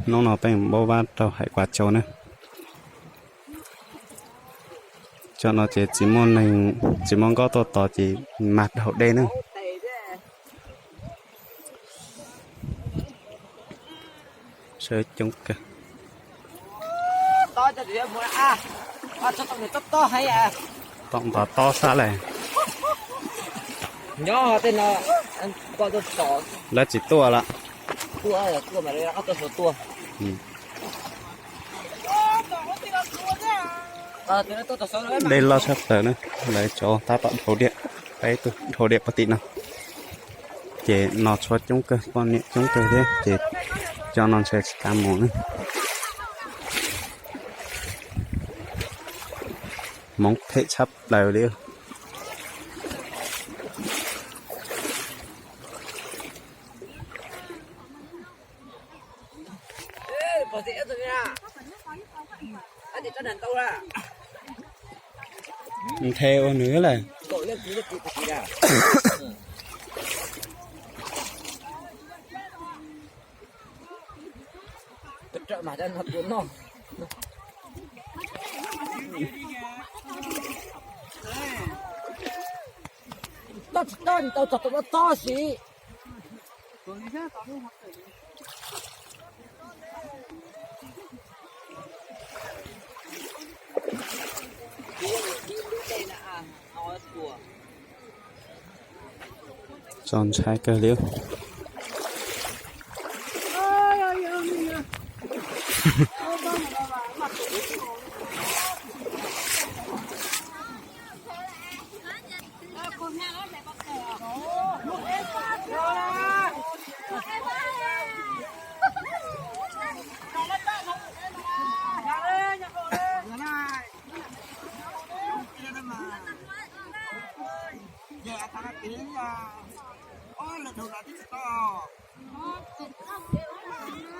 Hnub no peb mus npauj vab rau Hais Kuas Tsau na. Cov no ces tsis muaj neeg, tsis muaj nkoj tuaj tos ces mag dhau dej na. Sawv coob kawg. Tom ntov tob sab lawm. Lawv tsis tuaj lawm. Dej loj tshaj plaws na, lawv tso tab tom dhau diaj, peb tug dhau diaj puag tim no. Ces no tshuav coob kawg, poj niam coob kawg thiab ces cov no ntshe tsis kam mus na. Hmoov phem tshaj plaws li. Nthe ua nws lawm. Tau tsis tau, tau txog tus no txog si. Txaus ntshai kawg li.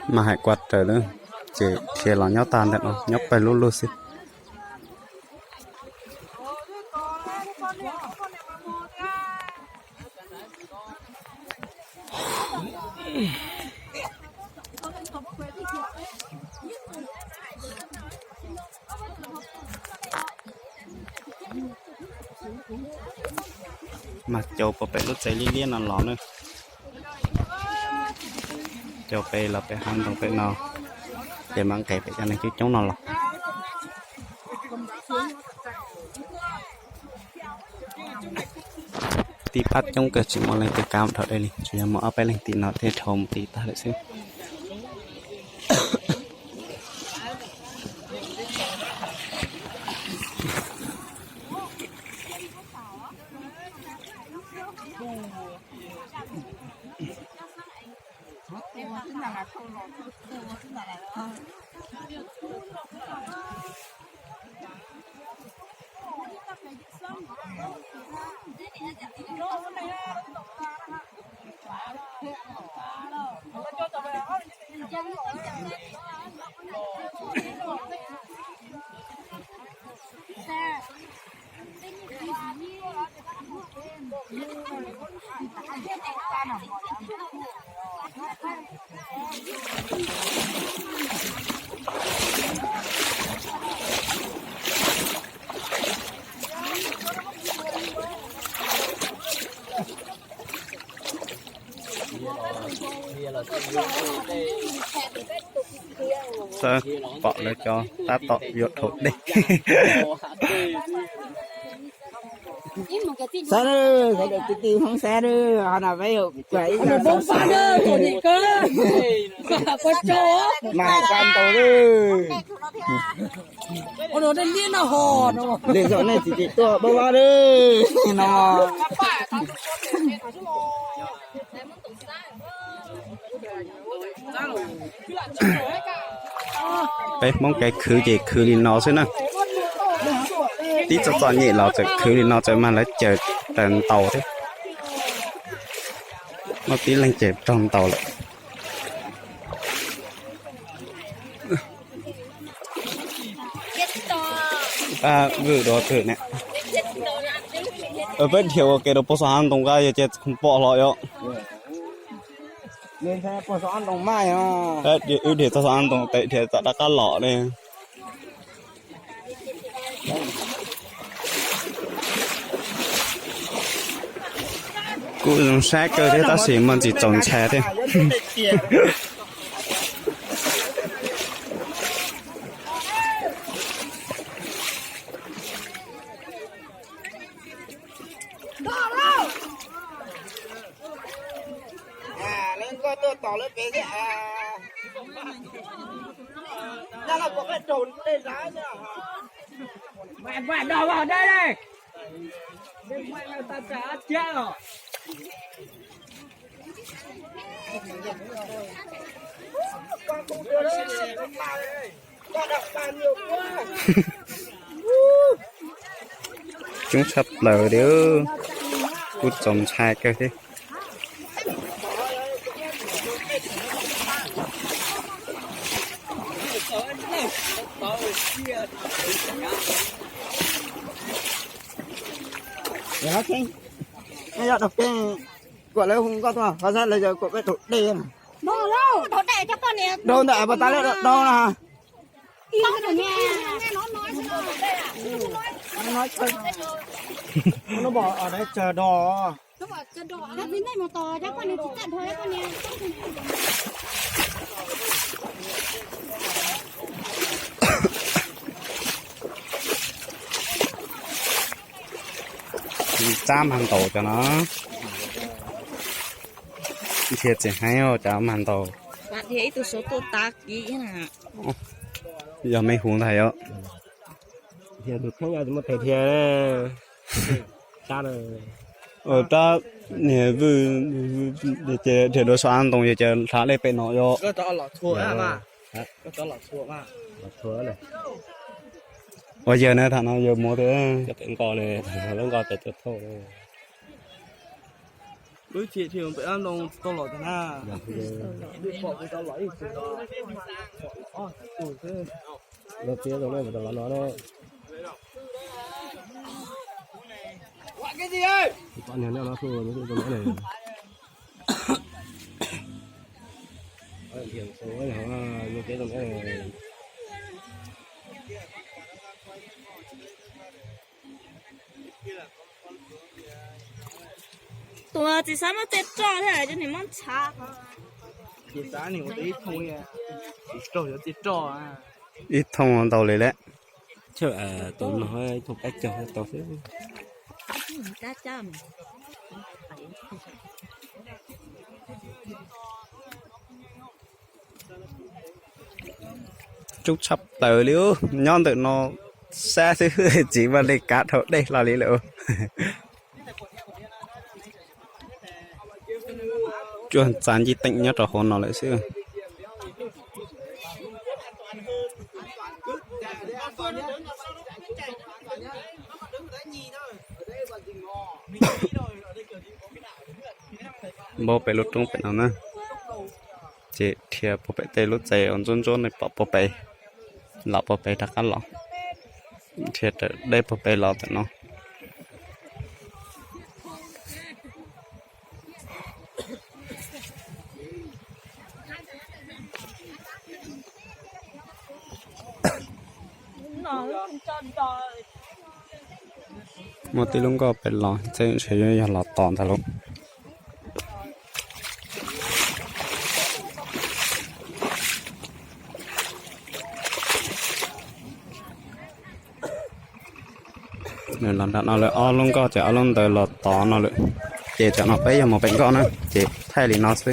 Mas Hais Kuas raws lawm, ces khiav los nyob tag ntawm no, nyob pawg lub lug xwb. Mas Cau puag pem lub tsev liab liab no los na. Cau pem los pem hav ntoo pem no, ces mam nqes pem cov neeg coob coob no los. Tib pab coob kawg tsis muaj leej twg kam dhau dej li, tsuas yog muaj ob peb leeg tim no thiaj dhau mus tim tag lawm xwb. Xav pom lawv cov tab tom yuav dhau dej. Xav, sawv daws tiv tij Hmoob xav, qhov no peb yuav kuaj ib zaj xov xwm mas hais koj ntau li. Lwm zaus nej txiv tsis tuaj npauj vab li no. Peb Hmoob kev khwv ces khwv li no xwb na. Tib txom txom nyem los txawm khwv li no txawm mag lawv caws raws ntaus thiab. Muaj tib leeg ces raug ntaus lawm. Vwm dua twg ne? Peb dhia ua ke rau pob xov hav ntoo nqa yog ces pom hlo yom. Wb dhia txog xov ntoo tes dhia txog rov qab los li. Kuj zoo saib kawg thiab tab sis muaj ntsis txaus ntshai thiab. Coob tshaj plaws li, kuj txaus ntshai kawg thiab. Yog lawv hu nkauj tuaj qhov xab lawv yog kuam peb thaum dej na. Dhau ntawm pas tas lawm dhau na. Txab mag ntaus cov no. Nrhiav txiv heev cov mag ntaus. Yog me huv ntag yom. Rab niag vwj ces dhia dua xov ntoo ces cia hlav lej pem no yom. Ua yawg na tham no yawg mus tias. Lub txhia dhia pem ntoo tau los tag na. Los txiav zoo na, los no na. Pom niag no no xwb, Tus txiv xab muab txiaj roj thiab cov niag muab ntshav. Ib thooj ntau li lawm. Tus no ib thooj peb caug tau xwb. Coob tshaj plaws li, nyob ntawm no sab xwb txiv vaj li kav dhau dej hlo li lawm. Cuaj txav ncij teem nyob rau hauv no lawm xwb. Npau pem lub roob pem no na, ces dhia puag pem tej lub txais uas ntsuab ntsuab no pom puag pem, los puag pem rov qab los, dhia raws dej puag pem los tam no. Muaj tib lub nkoj pem los, txheej ntshe yuav yog los tos ntag lauj. Nws los nram no lawm, ob lub nkoj ces ob lub ntawd los tod no lawm. Ces tam no peb yog mus pem nkoj na, ces thaij li no xwb.